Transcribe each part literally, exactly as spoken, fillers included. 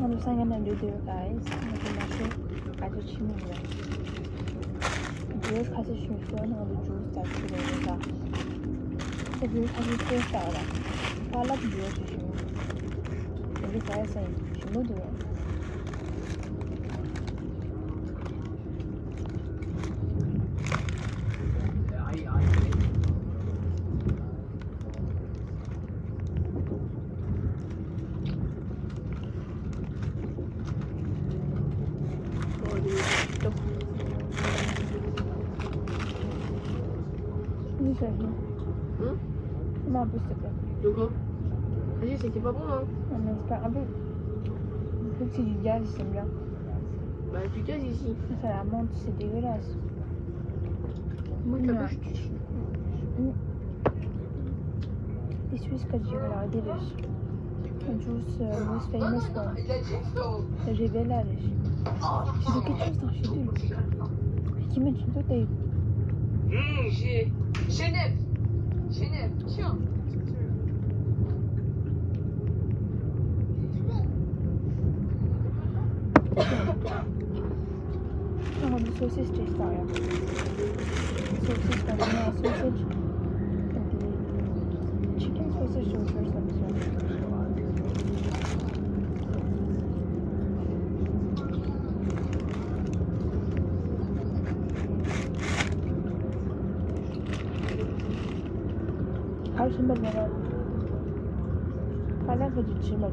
Sanjana do there, guys. Nothing much. I just chill here. Juice ཁ་ཤས་ཞིག་ཞོ་ནང་དུ་juice་ད་ཁྱེར་རེད་ད། ད་juice ཁ་ཤས་ཞིག་ཞོ་ལྟ་བ་ད། ཁ་ལག་juice་ཞིག་ཞིམ། འདི་ག་ཡ་ཟེར་ཞིམ་པོ་འདུག Comment on peut se faire? D'accord. Vas-y, c'est pas bon, hein? Non, mais c'est pas un peu. Faut que c'est du gaz, j'aime bien. Bah, du gaz ici. Ça, la menthe, c'est dégueulasse. Moi, ta bouche, tu. This is because you are delicious. Juice, uh, most famous one. J'ai belle. C'est quelque chose dans chez lui. Qui met une tête. Genève. Genève. Tiens. Sosis taste out. Sosis, banana sausage, and the chicken sausage or something. How should I? How should I?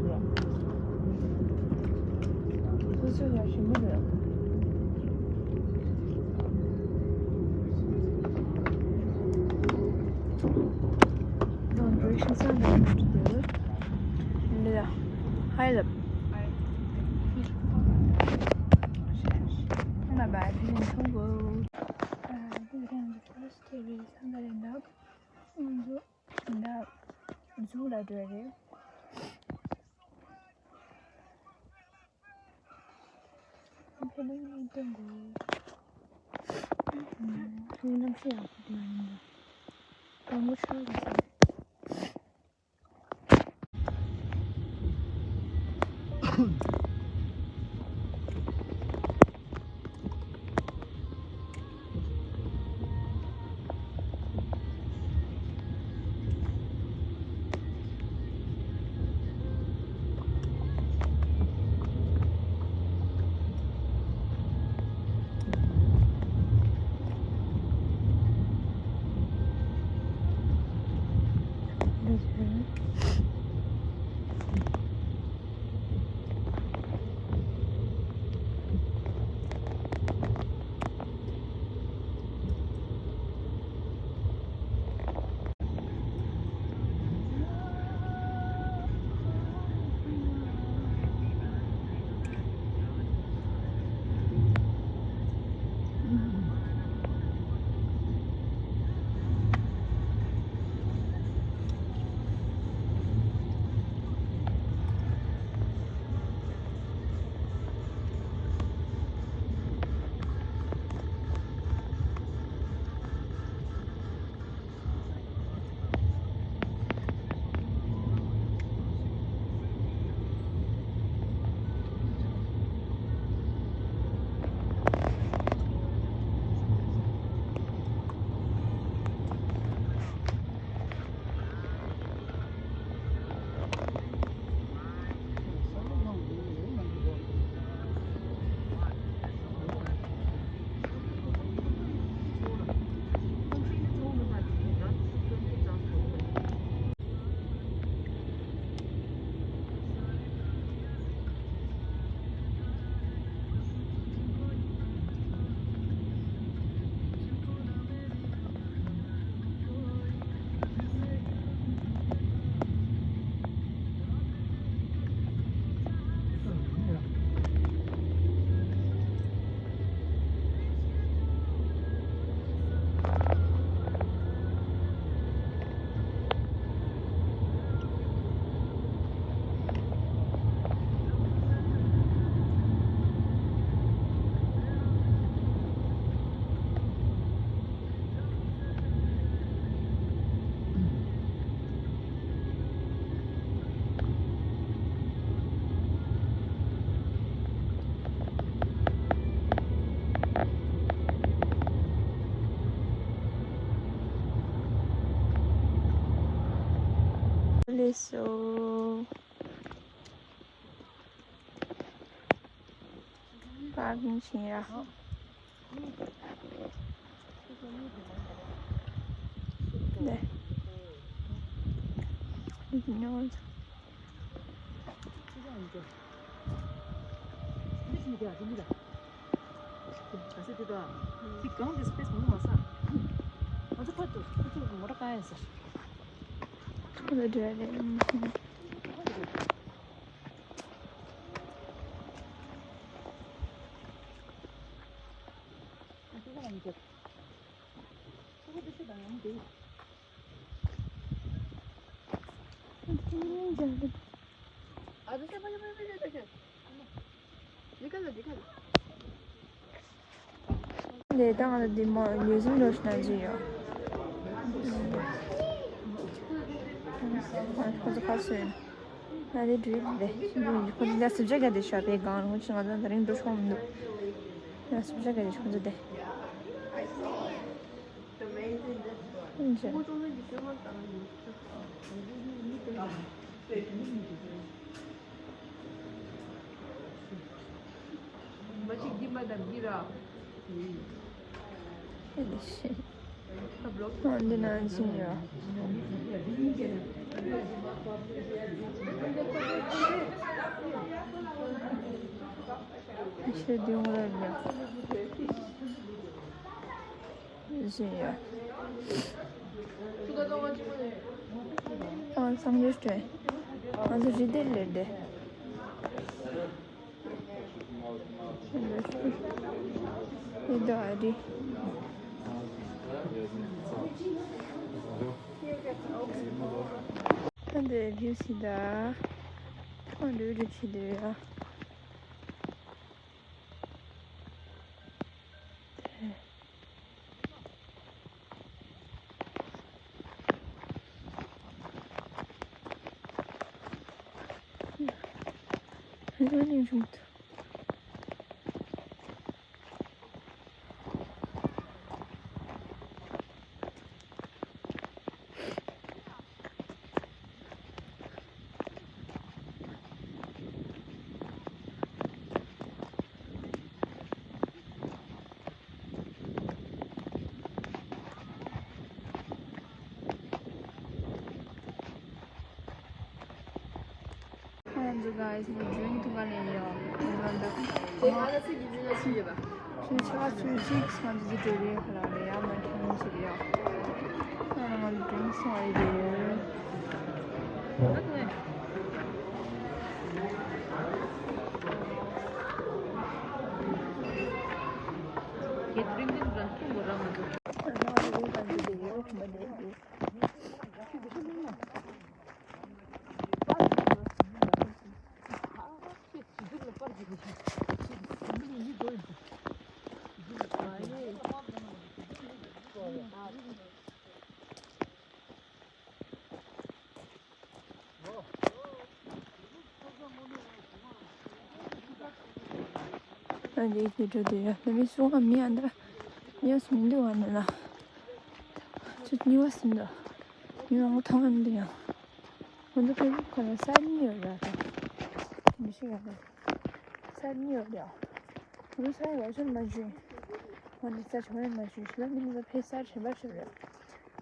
Hi there. My bad. This is the first day we come in. འདི་ཟུག་ལ་འགྲོ་རེད། ཕ་ལུང་ནས་སྟོན་དགོས། ཁོང་གནམ་གཤིས་ཡག་པོ་འདུག་ཡིན་ད། དང་པོ་ཆར་གི་ཟེར། So, parking ཕྱིན་ཡ། ནས། ཉོ། འདི་ད་ང་ཚོ་འདི་མོ་ལུས་སེམས་འགྲོ་ཤི་ན་ཅི་ཡོད། ཁོ་ཚོ་ཁ་སོན། ང་དེ་འགྲུལ་དེ་ཁོ་ཚོ་ད་སུབ་ཆ་ག་དེ་ཤོག་པའི་སྒང་ལ་ཁོ་ཚོ་ང་ཚོ་ད་རིང་འགྲོ་ཆོག་མི་འདུག་ད་སུབ་ཆ་ག་དེ་ཁོ་ཚོ་དེ། འདི་ནང་ཕྱིན་ཡོད། ཤེས་བདེ་མོ་རེད་ལ། ཟིན་ཡོད། ཨང་སང་ཡོད་སྤྲོད། ང་ཚོ་རི་དེར་ལེར་དེ། འདི་ད་ཨ་རི། ད་འདི་བིའུ་སི་ད། ཁོང་འདྲ་འདྲ་བྱེད་འདོད་ཡ། Hello guys, ང་ཌོ་རིང་ཐུག་ག་ལེན་ཡོད། ང་་ད་དེ་ཨ་ལ་སི་གི་མི་ལ་ཅི་ཡོད་པ། ཁྱོད་ཆ་ཚུལ་ཅིག་ང་ཚོ་ཅི་འགྲོ་རེད་ཁ་ལ་རེད་ཡ། མ་ཁྱོད་ཅི་རེད་ཡ། ང་ང་ཌོ་རིང་སོང་བ་རེད། ང་ཌོ་རིང་གི་རང་སྐྱོང་གོ་ར་མ་འདུག་ཨ་ལས་ཀྱི་འགྲོ་དུས་ཡ་ལ་མི་སུ་ང་མི་ཨ་འདྲ་ཡ་སུ་མི་འདུག་ཨ་ན་ན། ཚུར་གཉིས་པ་སུ་འདུག་གཉིས་པ་ངོ་ཐང་ཨ་འདུག་ཡ། ང་ཚོ་ཕེ་སི་བུག་ཁ་ལ་ས་གཉིས་ཡོད་ར་ད། མི་ཤེས་ཡ་ད། ས་གཉིས་ཡོད་ར། ང་ཚོ་ས་ཡ་བ་ཤོར་མ་བྱུང་། ང་ཚོ་ས་ཆུང་ཡ་མ་བྱུང་ཤི་ལ་མི་ནི་ཚོ་ཕེ་ས་ཆེན་པ་ཤོར་ར།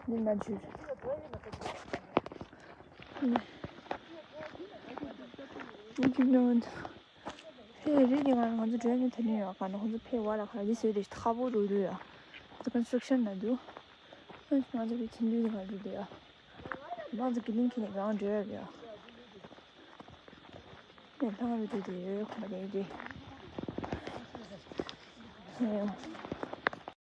འདི་མ་བྱུང་། འདི་ཅིག་ནོ། ཕེ་རི་དེ་ང་ང་ཚོ་འགྲོ་ནས་ཐོན་ནས་ཡོད་ག་ན་ཁོང་ཚོ་ཕེ་བ་ལ་ཁ་ལ་འདི་ཟེར་དེ་ཐག་པོ་འགྲོ་འདུག་ཡ། ད་ཀོན་སི་ཊྲག་ཤན་ན་འདུག་ང་ཚོ་གི་ཚིན་འདུས་དེ་ང་འགྲོ་འདུག་ཡ། ང་ཚོ་གི་ལིང་ཁི་ནས་གང་འགྲོ་ཡ་ཡ། ནས་ཐང་རུ་དེ་དེ་ཡོད་ཁོ་ན་དེ་དེ། ཡ།